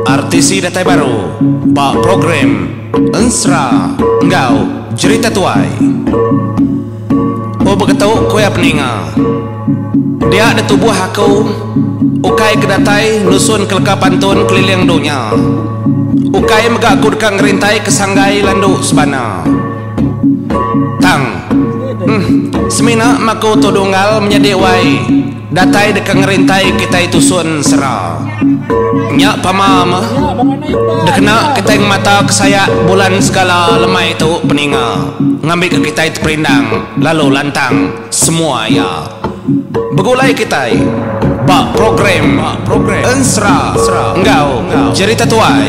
RTC datai baru ba program Ensera enggau Jerita Tuai. Oh beketu ku iya peninga. Dia da tubuh aku ukai ke datai nusun ke leka pantun keliling dunya. Ukai mega aku deka ngerintai ke sanggai landu sebana. Tang, uhh, semina maku tu dunggal menyadi wai. Datai deka ngerintai kitai tusun sera. Nya pama meh. Dikena kitai ngemata ke sayak bulan segala lemai tu peninga ngambika kitai teperindang lalu lantang semua iya. Begulai kitai ba program Ensera enggau Jerita Tuai.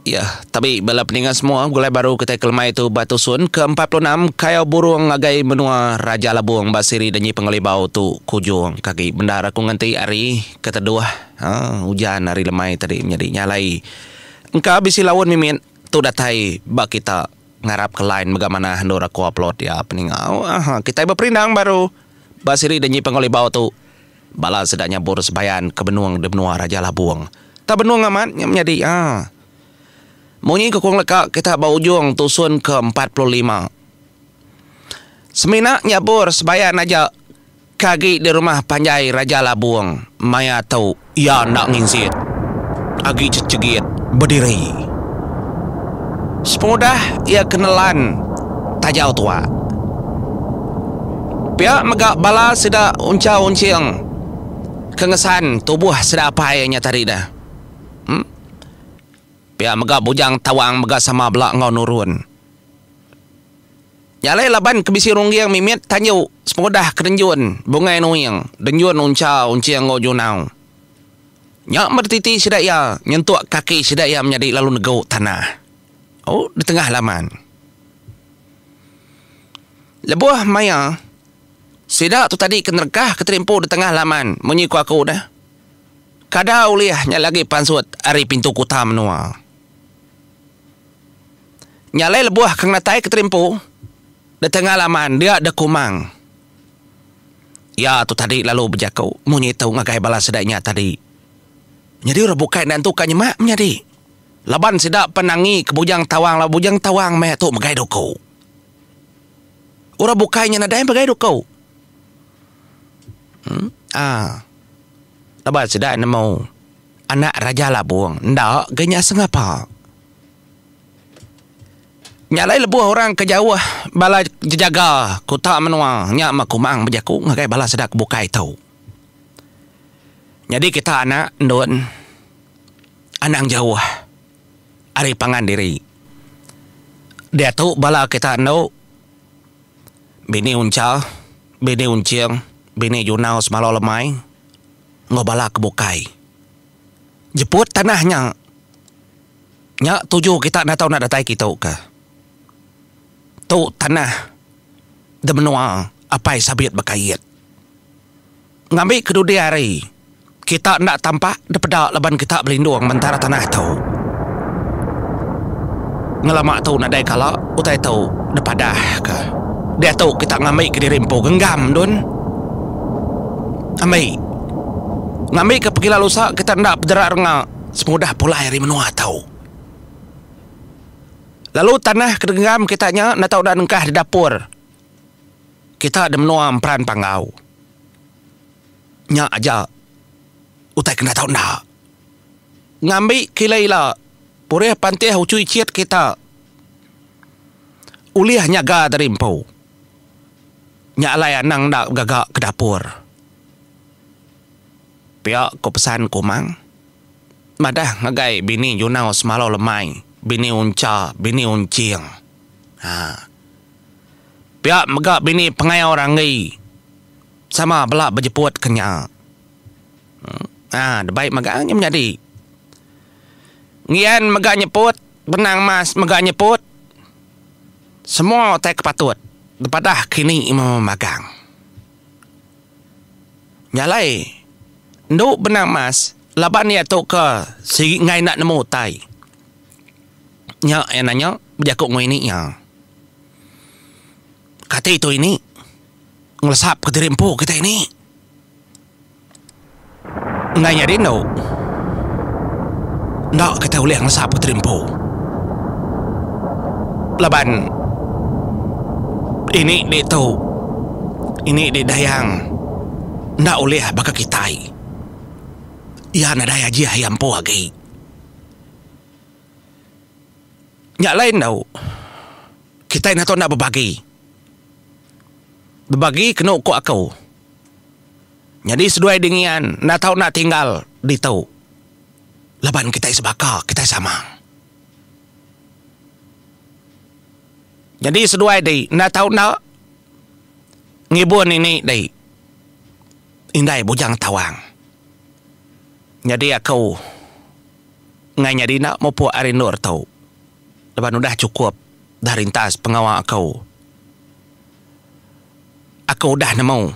Ya, tabi bala peninga semua begulai baru kitai ke lemai tu ba tusun ke 46 Kayau Burung ngagai menua Raja Labung ba siri Danyi Pengelibau tu kujung ke agi bendar aku nganti hari ke teduh ha ujan hari lemai tadi menyadi nya alai engka bisi laun mimit tu datai ba kita. Ngarap ke line mega manah endur aku upload iya peninga. Aha kitai beperindang baru ba siri Danyi Pengolibau tu. Bala sida nyabur sebayan ke benung di menua Raja Labung. Tak benung amat nya menyadi ha. Munyi ke kung leka kita ba ujung tusun ke 45. Semina nyabur sebayan aja Ke agi di rumah panjai Raja Labung maya tu iya enda nginsit agi chechegit bediri. Sepengudah iya ke nelan tajau tuak. Pia mega bala sida unchau unching ke ngesan tubuh sida apai nya tadi dah. Em. Pia mega Bujang Tawang mega sama bela enggau nurun. Nya alai laban ke bisi rungging mimit tanju sepengudah ke denjun Bungai Nuing, denjun Uncha Unching enggau Junau. Nya meh dititi sida iya nyentuk kaki sida iya menyadi lalu negu tanah. Oh di tengah laman. Lebuh maya sida tu tadi ke neregah ke terimpu di tengah laman munyi ku aku deh. Kada ulih nya lagi pansut ari pintu kuta menua. Nya alai lebuh ke ngenatai ke terimpu di tengah laman dia deh Kumang. Iya tu tadi lalu bejaku munyi tu ngagai bala sida nya tadi. Nyadi orang bukai enda entu ka nyemak menyadi laban sida pen nangi ke Bujang Tawang laban Bujang Tawang meh tu megai duku. Orang bukai nya nadai megai duku. Em aa laban sida nemu anak Raja Labung enda ga nya sengapa. Nya alai lebuh orang ke jauh bala jejaga kuta menua nya meh Kumang bejaku ngagai bala sida ke bukai tu. Nyadi kita anak endun anang jauh ari pangan diri. Diatu bala kita endu bini Uncha, bini Unching, bini Junau semalau lemai enggau bala ke bukai. Jeput tanah nya. Nya tuju kita enda tau enda datai kitu ke. Tu tanah de menua Apai Sabit Bekait. Ngambi ke dudi hari kita enda tampak dipeda laban kita belindung mentara tanah tu. Ngelama tu nadai kala utai tu dipadah ke. Diatu kita ngambi kediri empu genggam dun. Ambi. Ngambi ke pegila lusa kita enda pedera renga. Sepengudah pulai ari menua tu. Lalu tanah ke digenggam kita nya enda tau enda nengkah di dapur kita di menua Emperan Panggau. Nya aja utai ke enda tau enda. Ngambi ke ila-ila purih pantih uchu ichit kita ulih nyaga diri empu. Nya alai anang enda begaga ke dapur. Pia ko pesan Kumang madah ngagai bini Junau semalau lemai, bini Uncha, bini Unching. Ha. Pia mega bini Pengayau Ranggi sama bela bejeput ke nya. Ha, debai mega nya menyadi. Ngian mega nyeput, Benang Mas mega nyeput. Semua utai ke patut dipadah kini memagang. Nya alai, endu Benang Mas. Laban iya tu ke sigi enggai enda nemu utai. Nya iya nanya bejaku enggau ini iya. Kati tu ini ngelesap ke diri empu kitai ini. Enggai nyadi endu. Enda kitai ulih ngelesap ke diri empu. Laban ini ditu ini di Dayang enda ulih baka kitai. Iya nadai ajih iya empu agi. Nya alai endu kitai enda tau enda bebagi. Bebagi kenu ku aku. Nyadi seduai dingian enda tau enda tinggal ditu laban kitai sebaka kitai sama. Nyadi seduai di enda tau enda ngibun ini di indai Bujang Tawang. Nyadi aku enggai nyadi enda mupuk ari endur tu laban udah chukup dah rintas pengawa aku. Aku udah nemu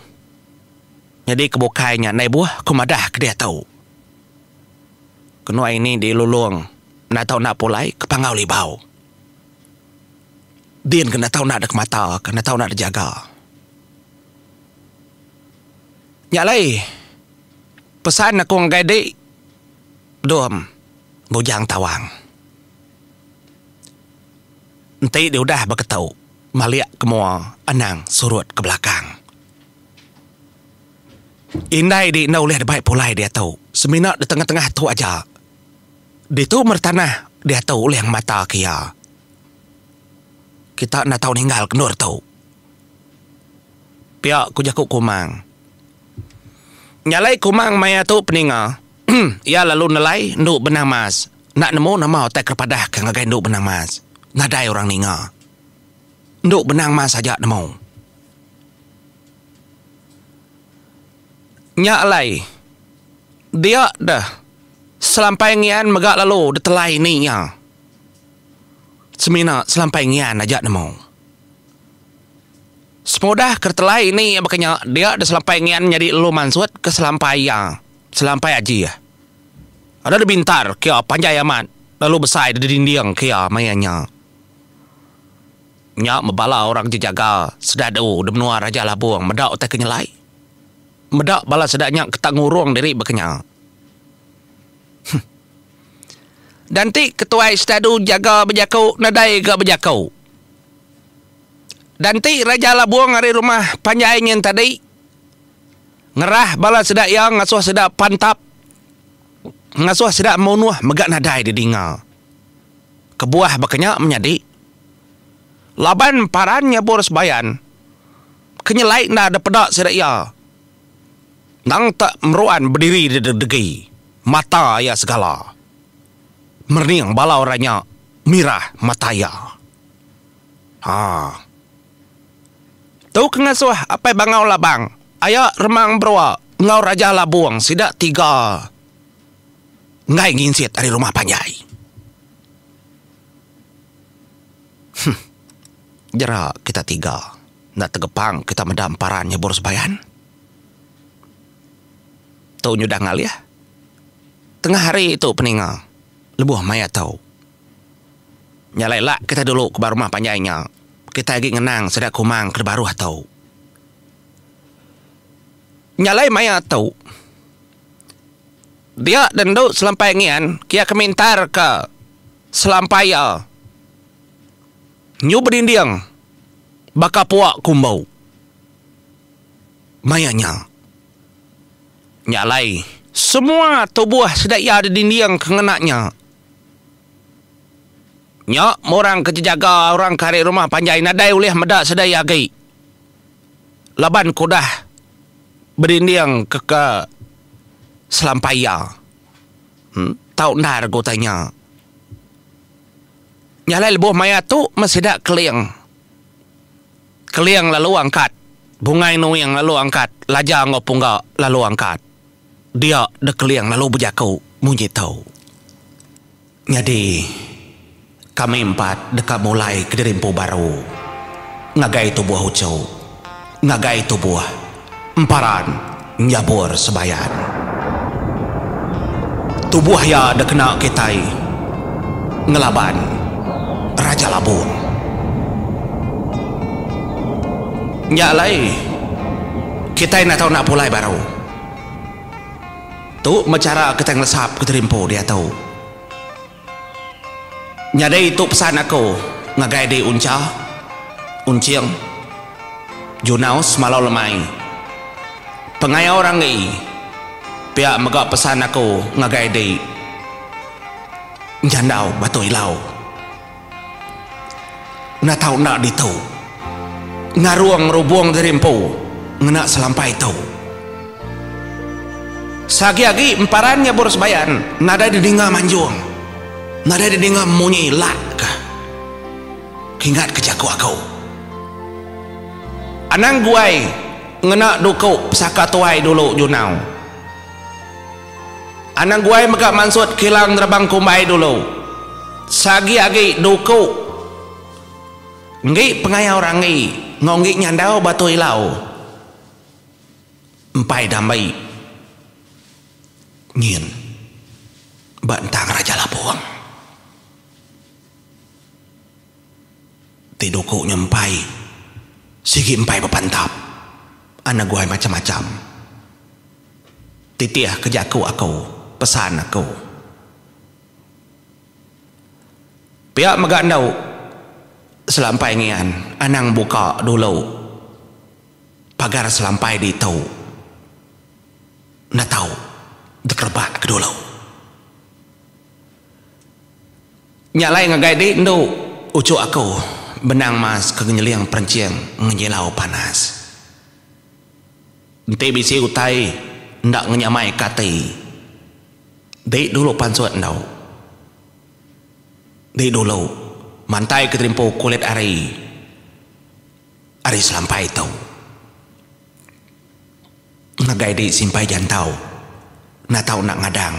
nyadi ke bukai nya ndai buh ku madah ke diatu. Kenuai ini di Lulong enda tau enda pulai ke Panggau Libau. Din ke enda tau enda dikemata ke enda tau enda dijaga. Nya alai pesan aku ngagai dik Dom Bujang Tawang. Enti di udah beketu malik ke mua anang surut ke belakang. Indai di enda ulih dibai pulai diatu semina di tengah-tengah tu aja. Ditu mertanah diatu ulih ngemata ke iya. Kita enda tau ninggal ke endur tu. Pia ku jaku Kumang. Nya alai Kumang maya tu peninga, iya lalu nelai endu Benang Mas. Enda nemu nama utai ke padahka ngagai endu Benang Mas. Nadai orang ninga. Endu Benang Mas aja nemu. Nya alai dia deh Selampai Ngian mega lalu ditelai ini iya. Semina Selampai Ngian aja nemu. Semudah ke telai ini iya baka nya dia deh Selampai Ngian nyadi lalu mansut ke selampai iya, Selampai Ajih. Ada deh bintar ke iya panjai amat lalu besai deh dinding ke iya maya nya. Nya meh bala orang jejaga sedadu di menua Raja Labung meda utai ke nyelai. Meda bala sida nya ke tak ngurung diri baka nya. Huh. Dan ti ketuai sedadu jaga bejaku nadai ga bejaku. Dan ti Raja Labung ari rumah panjai nyin tadi ngerah bala sida iya ngasuh sida pantap ngasuh sida munuh mega nadai didinga. Kebuah baka nya menyadi laban paran nyabur sebayan ke nyelai enda dipeda sida iya endang te meruan bediri degi mata iya segala merening bala orang nya mirah mata iya. Haa. Tu ke ngasuh Apai Bangau Labang, Aya Remang Berua enggau Raja Labung sida tiga enggai nginsit ari rumah panjai. Huh. Jera kita tiga enda tegepang kita meda emparan nyebur sebayan. Tu nyudah ngalih. Tengah hari tu peninga lebuh maya tu. Nya alai lak kitai dulu ke ba rumah panjai nya. Kitai agi ngenang sida Kumang ke dibaruh tu. Nya alai maya tu, dia deh endu selampai ngian kia ke mintar ke selampai iya nyu bedinding baka pua kumbu. Maya nya, nya alai semua tubuh sida iya didinding ke ngena nya. Nya meh orang ke jejaga orang ke ari rumah panjai nadai ulih meda sida iya agi laban ke udah bedinding ke ke selampai iya. Em tau endar ga utai nya. Nya alai lebuh maya tu meh sida Keling. Keling lalu angkat, Bungai Nuing lalu angkat, Laja enggau Pungga lalu angkat. Dia deh Keling lalu bejaku munyi tu. Nyadi, kami empat deka mulai kediri empu baru ngagai tubuh uchu, ngagai tubuh emparan nyabur sebayan. Tubuh iya dikena kitai ngelaban Raja Labung. Nya alai kitai enda tau enda pulai baru. Tu meh chara kitai ngelesap ke diri empu diatu. Nyadi tu pesan aku ngagai di Uncha, Unching, Junau semalau lemai. Pengayau Ranggi pia mega pesan aku ngagai di Enjandau Batu Ilau. Enda tau enda ditu ngarung ngerubung diri empu ngena selampai tu. Seagi-agi emparan nyabur sebayan nadai didinga manjung, nadai didinga munyi lak ka. Kingat ke jaku aku. Anang guai ngena duku pesaka tuai dulu junau. Anang guai mega mansut kilang nerebang kumbai dulu. Seagi-agi duku enggi pengayau ranggi enggau enggi nyandau batu ilau. Empai dambi nyin ba entang Raja Labung. Ti duku nya empai sigi empai bepantap anak guai macam-macam. Titih ke jaku aku pesan aku. Pia mega endu selampai ngian anang buka dulu. Pagar selampai ditu enda tau dikerebak ke dulu. Nya alai ngagai di endu uchu aku benang mas ke ngenyeling perenching ngenyilau panas. Enti bisi utai enda ngenyamai ke ati di dulu pansut endu. Di dulu mantai ke terimpu kulit ari. Ari selampai tu ngagai di simpai jantau enda tau enda ngadang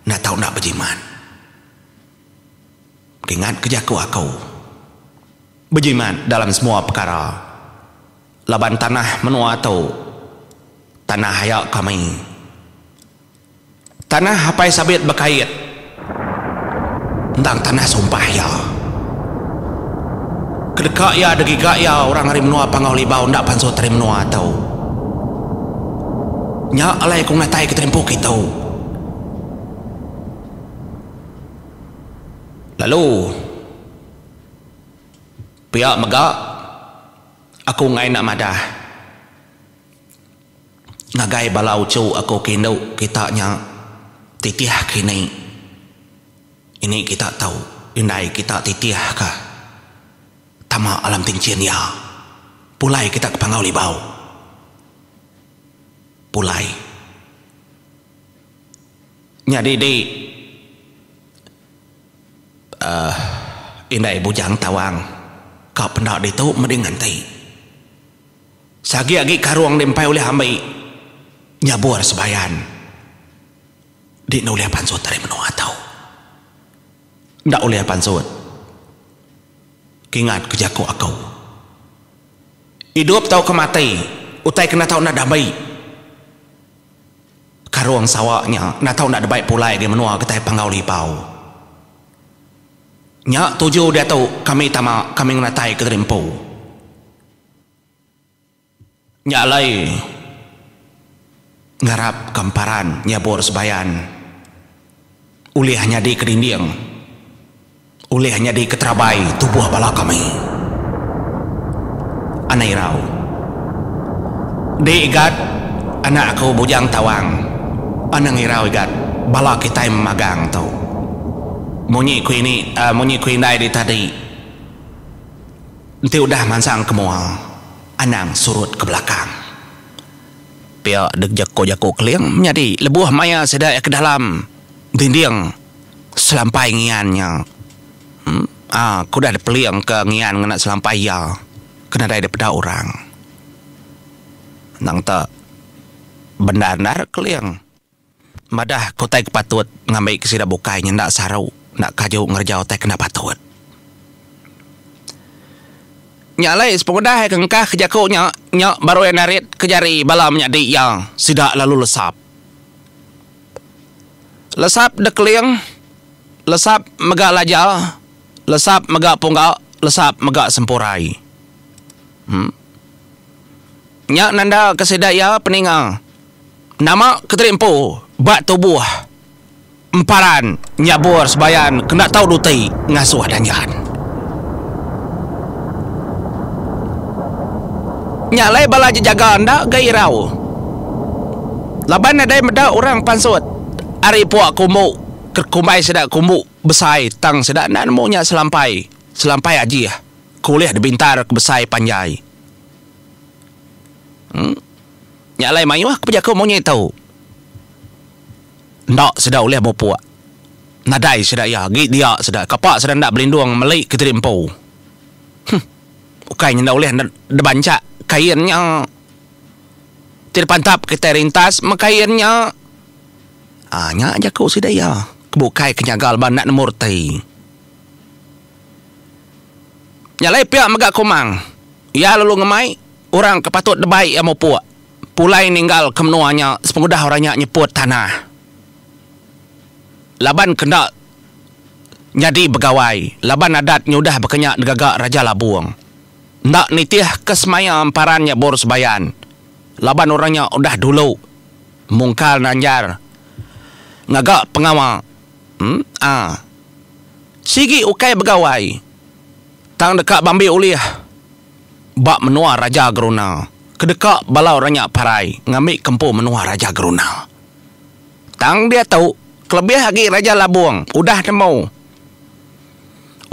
enda tau enda bejimat. Kingat ke jaku aku bejimat dalam semua pekara laban tanah menua tu tanah aya kami. Tanah Apai Sabit bekait endang tanah sumpah iya. Kedeka iya degiga iya orang ari menua Panggau Libau enda pansut ari menua tu. Nya alai aku ngatai ke terimpu kitu. Lalu pia mega aku enggai enda madah. Ngagai bala uchu aku ke indu kita nya titih ke ini. Ini kita tau indai kita titih ka tama alam tinchin iya. Pulai kita ke Panggau Libau. Pulai. Nyadi di uhh indai Bujang Tawang ka penda ditu medi nganti. Seagi agi karung di empai ulih ambi nyabur sebayan di enda ulih pansut ari menua tu. Enda ulih pansut. Kingat ke jaku aku. Idup tauka mati utai kena tau enda dambi. Karung sawa nya enda tau enda debai pulai agi menua kitai Panggau Libau. Nya tuju diatu kami tama kami ngenatai ke diri empu. Nya alai ngarap ka emparan nyabur sebayan ulih nyadi ke dinding, ulih nyadi ke terabai tubuh bala kami. Anai irau. Di igat anak aku Bujang Tawang anang irau igat bala kitai memagang tu. Munyi ku ini munyi ku indai di tadi. Enti udah mansang ke mua, anang surut ke belakang. Pia dek jaku-jaku Keling menyadi lebuh maya sida iya ke dalam dinding selampai ngian nya. Aa ke udah dipeling ke ngian ngena selampai iya ke nadai dipeda orang. Endang te bendar endar Keling. Madah ke utai ke patut ngambi ke sida bukai nya enda saru enda kaju ngereja utai ke enda patut. Nya alai sepengudah iya ke ngengkah ke jaku nya, nya baru iya narit ke jari bala menyadi iya sida lalu lesap. Lesap deh Keling, lesap mega Laja, lesap mega Pungga, lesap mega Sempurai. Em. Nya nanda ke sida iya peninga nama kediri empu ba tubuh emparan nyabur sebayan ke enda tau duti ngasuh danjan. Nya alai bala jejaga enda ga irau laban nadai meda orang pansut ari puak kumbu ke kumbai sida kumbu besai tang sida enda nemu nya selampai selampai ajih ke ulih dibintar ke besai panjai. Em Nya alai mayuh ke bejaku munyi tu. Enda sida ulih mupuk. Nadai sida iya agi dia sida kapa sida enda belindung meli kediri empu. Huh. Ukai nya enda ulih dibanchak kain nya. Ti dipantap kitai rintas meh kain nya. Aa nya jaku sida iya ke bukai ke nyaga laban enda nemu reti. Nya alai pia mega Kumang. Iya lalu ngemai orang ke patut dibai iya mupuk pulai ninggal ke menua nya sepengudah orang nya nyeput tanah laban ke enda nyadi begawai laban adat nya udah baka nya digaga Raja Labung enda nitih ke semaya emparan nya bor sebayan laban orang nya udah dulu mungkal nanjar ngaga pengawa aa sigi ukai begawai tang deka bambi ulih ba menua Raja Geruna ke deka bala orang nya parai ngambi ke empu menua Raja Geruna. Tang diatu, kelebih agi Raja Labung udah nemu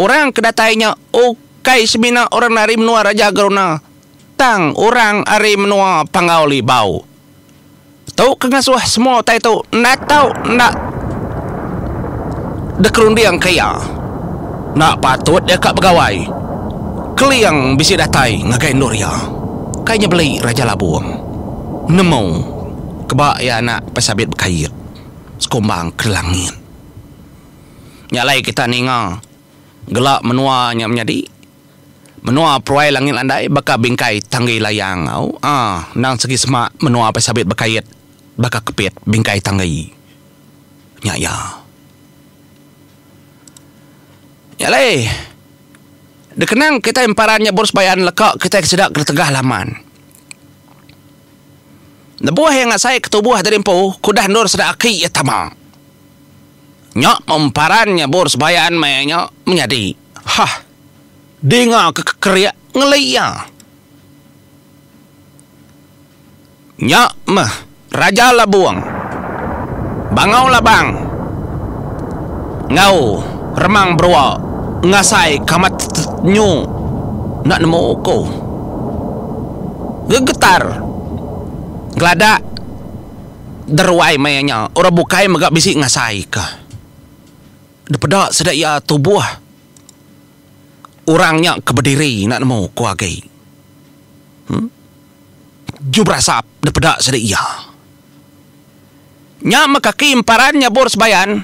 orang ke datai nya ukai semina orang ari menua Raja Geruna tang orang ari menua Panggau Libau. Tu ke ngasuh semua utai tu enda tau enda dikerundingka iya. Enda patut iya ka begawai. Keling bisi datai ngagai endur iya. Kai nya beli Raja Labung. Nemu keba iya anak pesabit bekait sekumbang ke langit. Nya alai kita ninga gela menua nya menyadi. Menua Peruai Langit Landai baka bingkai tanggi layang au aa endang segi semak menua Pesabit Bekait baka kepit bingkai tanggi. Nya iya. Nya alai dikenang kitai emparan nya bur sebayan leka kitai ke sida ke tegah laman. Lebuh iya ngasai ke tubuh diri empu ke udah endur sida aki iya tama. Nya emparan nya bur sebayan maya nya menyadi. Hah. Dinga ke kekerik ngeli iya. Nya meh Raja Labung, Bangau Labang enggau Remang Berua ngasai ke amat nyu enda nemu ku. Gegetar geladak deruai maya nya orang bukai mega bisi ngasai ka. Dipeda sida iya tubuh. Orang nya ke bediri enda nemu ku agi. Huh. Ju berasap dipeda sida iya. Nya meh kaki emparan nyabur sebayan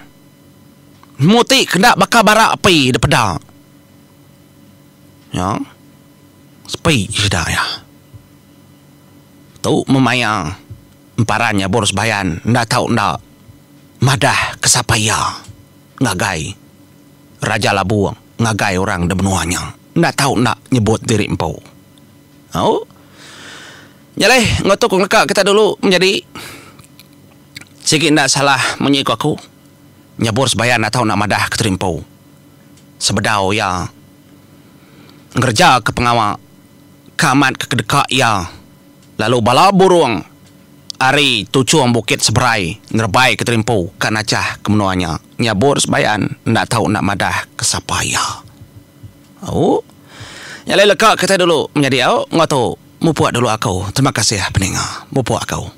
nemu ti kena baka bara api dipeda. Nya sepi sida iya. Tu meh maya emparan nyabur sebayan enda tau enda madah ke sapa iya ngagai. Raja Labung ngagai orang da menua nya enda tau enda nyebut diri empu. Au. Nya alai enggau tu ku ngeleka kita dulu menyadi sigi enda salah munyi ku aku nyabur sebayan enda tau enda madah ke diri empu sebedau iya ngereja ke pengawa ke amat ke kedeka iya lalu bala burung ari tuchung bukit seberai nerebai ke terimpu ka nachah ke menua nya nyabur sebayan enda tau enda madah ke sapa iya. Au. Nya alai leka kitai dulu menyadi au enggau tu mupuk dulu aku. Terima kasih peninga. Mupuk aku.